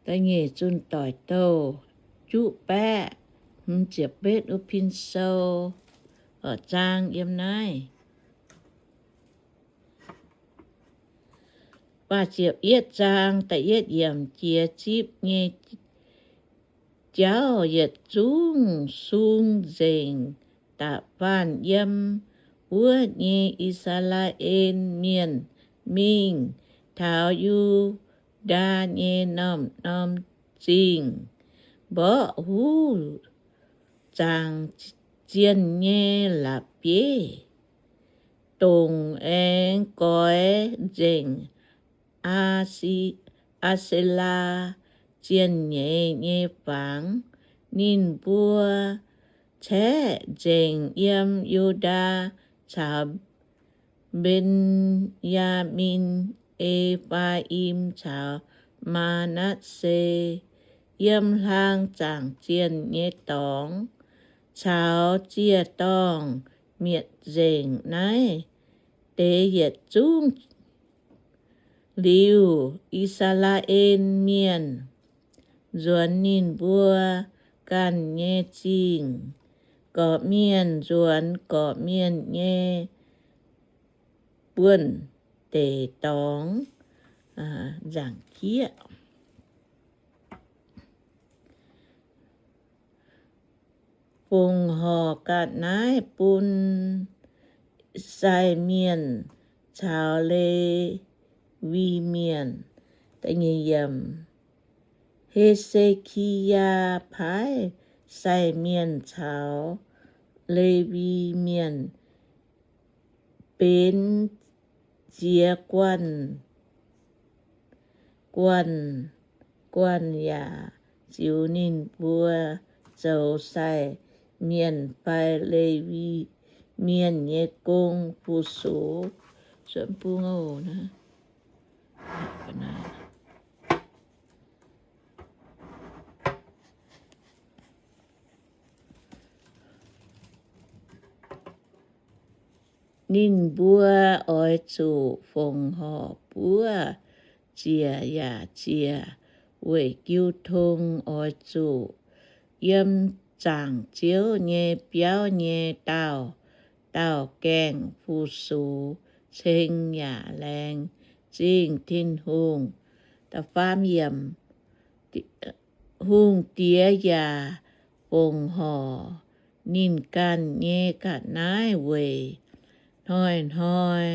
Da'nyeic zunh doic douh juqv baeqv hmz ziepc betv wuov pin sou, oc, zaang yiem naaiv. Faah ziepc yietv zaang da'yietv yiemc, jiex zipv nyei jauv yietc zungv sung nzengc da'faanh yiem wuov nyei I^saa^laa^en Mienh mingh taux Yu^ndaa nyei norm-norm zingh, mborqv huv zaangc zienh nyei la'bieiv-dongc aengx goix nzengc Aa^se^laa zienh nyeiz nyei fangx. Ninh mbuo caeqv nzengc yiem Yu^ndaa caux Mben^yaa^min, E^faa^im caux Maa^natv^se, yiem hlang zaangc zienh nyei dorngx caux ziec-dorngh mietc nzengc naaiv deix yietc zungv liuz, I^saa^laa^en Mienh nzuonx ninh mbuo ganh nyei zingh, gorqv-mienh nzuonx gorqv-mienh nyei buonv-deic dorngx. Nzaangc jieqv. Fongc horc ga'naaiv bun sai mienh caux Lewi Mienh. He^se^ki^yaa paaiv sai mienh caux Lewi Mienh benx ziex guanh, guanh, guanh yaac ziux ninh mbuo zoux sai mienh fai Lewi Mienh nyei gong fu-sux. Ninh mbuo oix zuqc fongc horc buov ziec yaac ziec, weic jiu tong oix zuqc yiem zaangc Ziouv nyei biauv nyei dauh dauh gaengh fu-sux ceng yaac laengz zingh Tin-Hungh. Da'faam yiemc, hungh diex yaac fongc horc ninh ganh nyei ga'naaiv weic hnoi-hnoi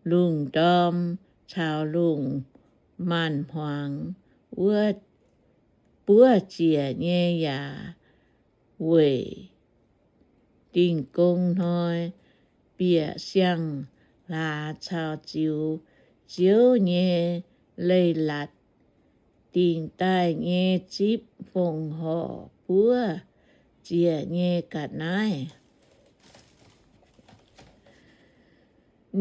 lungh ndorm caux lungh maanz hmuangx wuov buov ziec nyei yaac weic Dingh Gong Hnoi bieqc siang-hlaax caux ziux Ziouv nyei leiz-latc dingc daaih nyei zipv fongc horc buov ziec nyei ga'naaiv.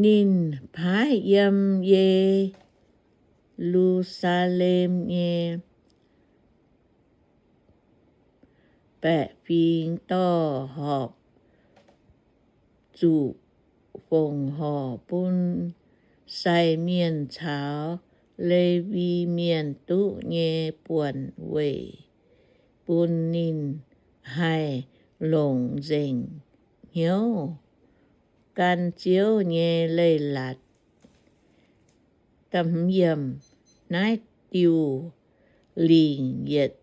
Ninh paaiv yiem Ye^lu^saa^lem nyei baeqc fingx dorh horpc zuqc fongc horc bun sai mienh caux Lewi Mienh duqv nyei buonc weic bun ninh haih longc nzengc hnyouv gan Ziouv nyei leiz-latc. Naaiv diuh lingc yietc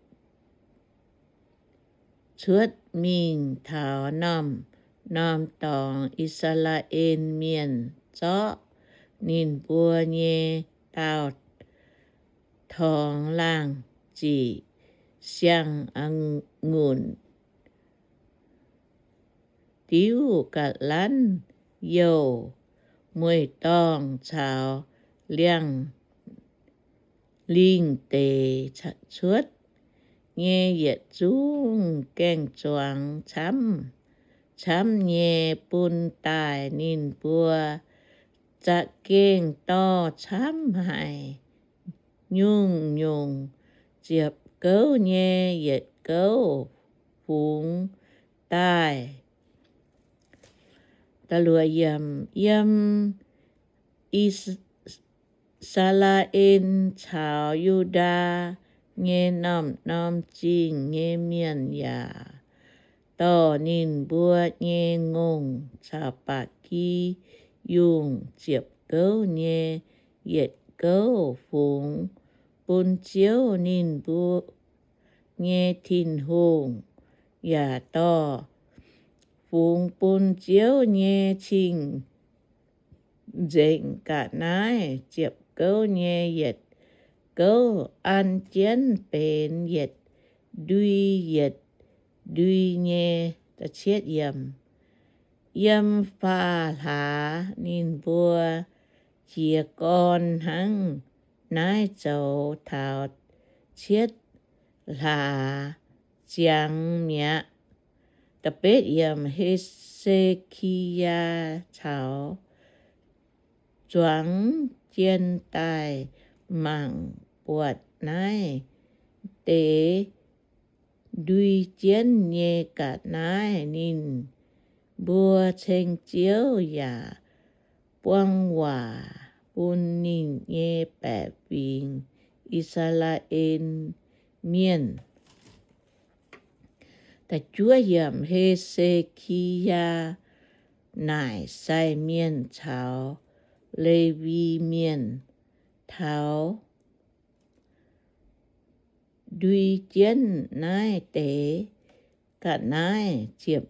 cuotv mingh taux norm-norm dorngx, I^saa^laa^en Mienh zorqv ninh mbuo nyei daauh torngx laangh ziqc siang-a'ngunc, diuv ga'lanv, youh mueiz-dorngh caux liangx lingh deix cuotv nyei yietc zungv gaeng-zuangx camv camv nyei bun daaih ninh mbuo za'gengh dorh camv haic nyungc-nyungc ziepc gouv nyei yietc gouv fungx daaih. Yiem I Saa^laa^en caux Yu^ndaa nyei norm-norm zingh nyei mienh yaac dorh ninh mbuo nyei ngongh caux ba'gi yungh, ziepc gouv nyei yietc gouv fungx bun Ziouv, ninh mbuo nyei Tin-Hungh, yaac dorh fungx bun Ziouv nyei cing-nzengc ga'naaiv, ziepc gouv nyei yietc gouv, an jienv benx yietc ndui yietc ndui nyei. Yiem faah hlaax ninh mbuo jiez gorn hnangv naaiv zoux taux cietv hlaax ziangx mi'aqv. He^se^ki^yaa caux zuangx jien daaih mangc buatc naaiv deix ndui jienv nyei ga'naaiv. Ninh mbuo ceng Ziouv yaac buang waac bun ninh nyei baeqc fingx, I^saa^laa^en Mienh. He^se^ki^yaa naaic sai mienh caux Lewi Mienh taux ndui jienv naaiv deix ga'naaiv.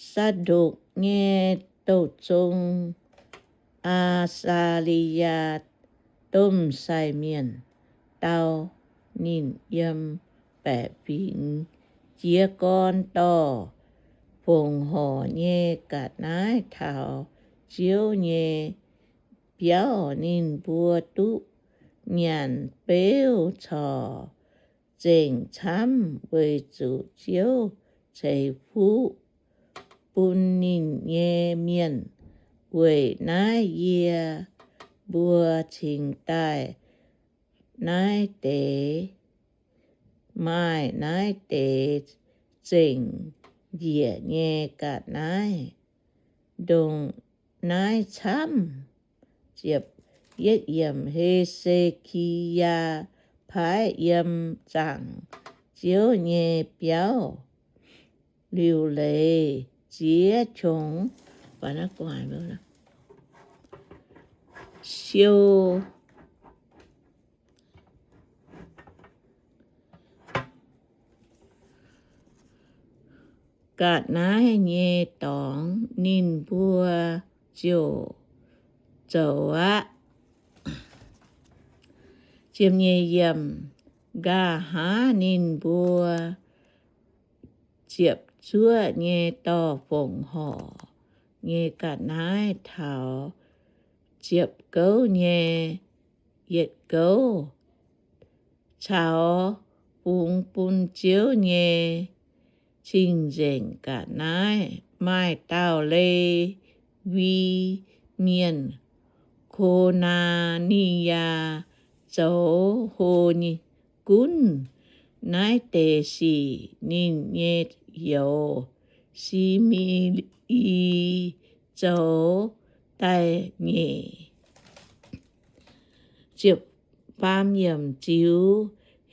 Saa^ndokc nyei douh zong, Aa^saa^li^yaa domh sai mienh, dau ninh yiem baeqc fingx jiez gorn dorh fongc horc nyei ga'naaiv taux Ziouv nyei biauv. Ninh mbuo duqv nyanc beuv corc zengc camv weic zuqc Ziouv ceix fuqv bun ninh nyei mienh. Weic naaiv yie mbuo cingx daaih naaiv deix, maaih naaiv deix zengc njiec nyei ga'naaiv ndongc naaiv camv. He^se^ki^yaa paaiv yiem zaangc Ziouv nyei biauv liuc leiz ziex qongx siou ga'naaiv nyei dorngx, ninh mbuo ziouc zoux aqv. Nqa'haav ninh mbuo ziepc zuoqv nyei dorh fongc horc nyei ga'naaiv taux ziepc gouv nyei yietc gouv, caux fungx bun Ziouv nyei cing-nzengc ga'naaiv. Maaih dauh Lewi Mienh, Ko^naa^ni^yaa, zoux hlo gunv naaiv deix sic. Ninh nyei youz, Si^me^i, zoux da'nyeic. Ziux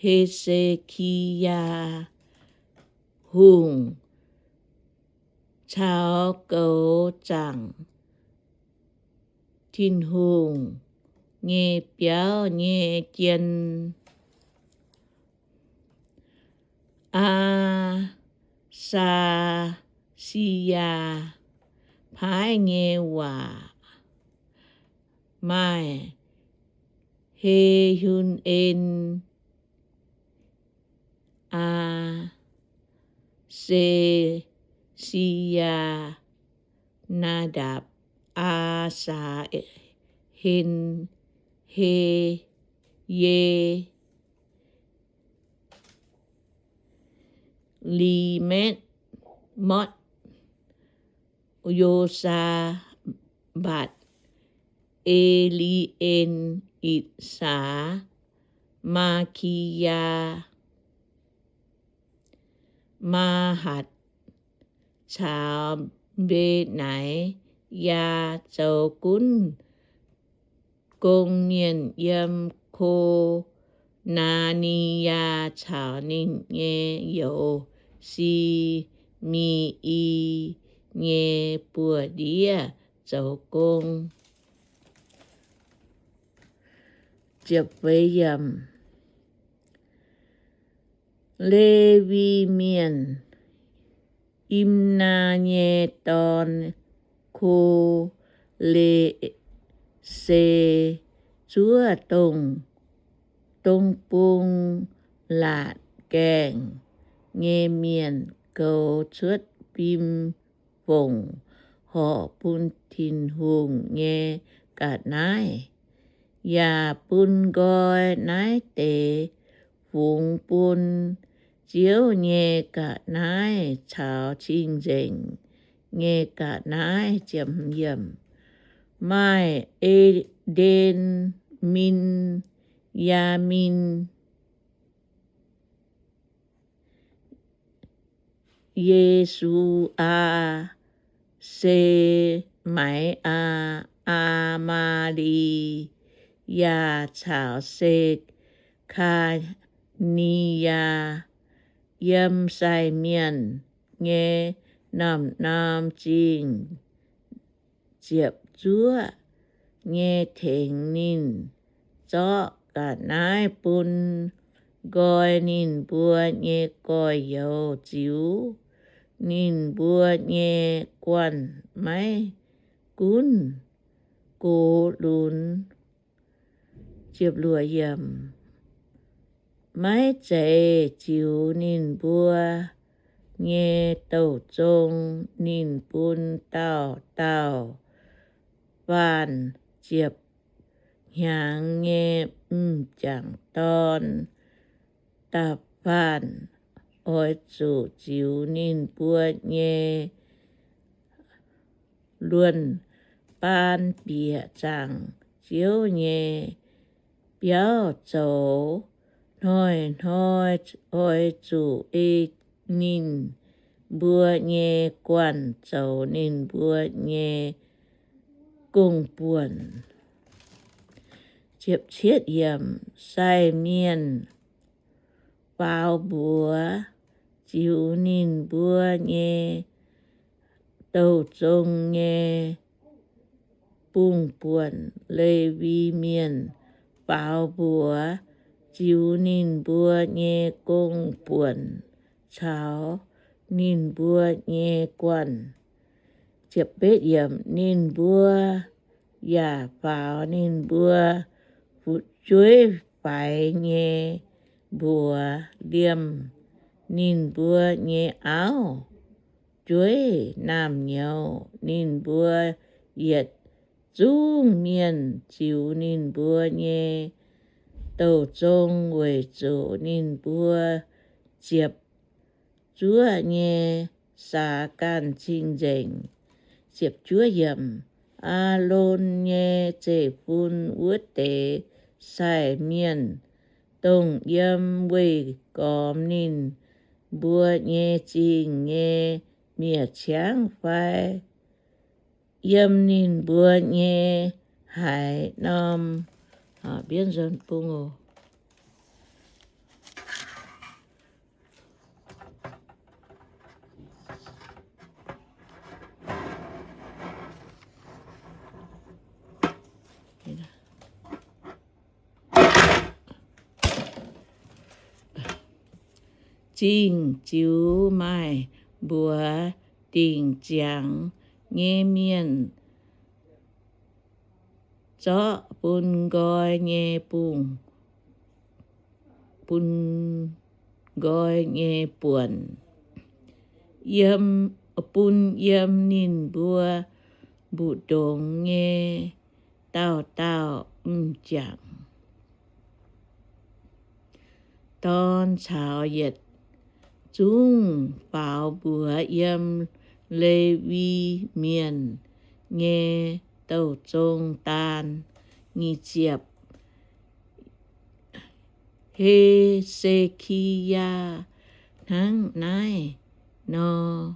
He^se^ki^yaa Hungh caux goux zaangc Tin-Hungh nyei biauv nyei jien. Aa^saa^si^yaa paaiv nyei waac. Maaih He^hun^en, Aa^se^si^yaa, Naa^ndapc, Aa^saa^hen, He, Ye, Li^me^, motv, Yo^saa^mbatc, E^li^en, Itc^saax, Maa^ki^yaa, Maa^hatc, caux Mbe^naic^yaa zoux gunv gong mienh yiem Ko^naa^ni^yaa caux ninh nyei youz, Si^mi^i, nyei buoz-ndiev zoux gong. Lewi Mienh, Imnaa nyei dorn, Ko^le^se, zuov dongh dong bung laatc gaengh nyei mienh goux cuotv fim fongc horc bun Tin-Hungh nyei ga'naaiv, yaac bun nqoi naaiv deix fungx bun Ziouv nyei ga'naaiv caux cing-nzengc nyei ga'naaiv. Maaih E^nden, Min^yaa^min, Ye^su^aa, Se^mai^aa, Aa^maa^li^yaa caux Se^kaa^ni^yaa, yiem sai mienh nyei norm-norm zingh ziepc zuoqv nyei tengx ninh zorqv ga'naaiv bun nqoi ninh mbuo nyei gorx-youz ziux ninh mbuo nyei guanh, maiv gunv gox lunx, maiv zeiz ziux ninh mbuo nyei douh zong. Ninh bun dauh dauh faanh ziepc hnyangx nyei m'jangc dorn da'faanh oix zuqc ziux ninh mbuo nyei luonh baan bieqc zaangc Ziouv nyei biauv zoux. Hnoi-hnoi oix zuqc ei ninh mbuo nyei guanh zoux ninh mbuo nyei gong-buonc. Sai mienh faaux mbuox ziux ninh mbuo nyei douh zong nyei bungh buonc. Lewi Mienh faaux mbuox ziux ninh mbuo nyei gong-buonc caux ninh mbuo nyei guanh. Ninh mbuo yaac faaux ninh mbuo fu'jueiv faix nyei mbuox, liemh ninh mbuo nyei auv, jueiv, naamh nyouz. Ninh mbuo yietc zungv mienh ziux ninh mbuo nyei douh zong weic zuqc ninh mbuo ziepc zuoqv nyei saax ganh cing-nzengc. Aalon nyei zeiv-fun wuov deix sai mienh, dongh yiem weih gormx ninh mbuo nyei zingh nyei mi'aqv ciangv fai yiem ninh mbuo nyei haaix norm zingh ziux maaih mbuox dingc ziangx nyei mienh zorqv bun nqoi nyei bungh, bun nqoi nyei buonc, yiem, bun yiem ninh mbuo mbu'ndongx nyei dauh dauh m'jangc dorn caux yietc zungv faaux mbuox yiem Lewi Mienh nyei douh zong daan. Nyic ziepc He^se^ki^yaa hnangv naaiv nor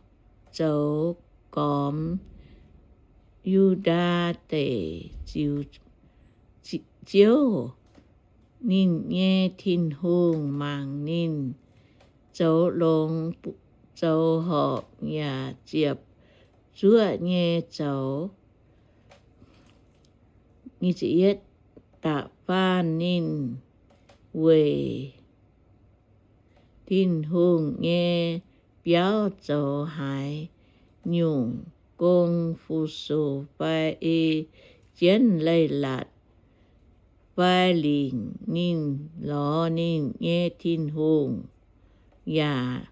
zoux gormx Yu^ndaa Deic, ziux Ziouv, ninh nyei Tin-Hungh, mangc ninh zoux longx zoux horpc yaac ziepc zuoqv nyei zoux. Da'faanh ninh weic Tin-Hungh nyei biauv zoux haaix nyungc gong fu-sux fai ei jienv leiz-latc fai lingc, ninh lorz ninh nyei Tin-Hungh yaac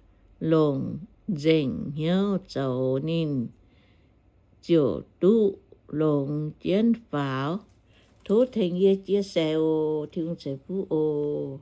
longc nzengc hnyouv zoux, ninh ziouc duqv longx jienv faaux. Tov tengx yie chia sẻ oc. Tin-Hungh ceix fuqv oc.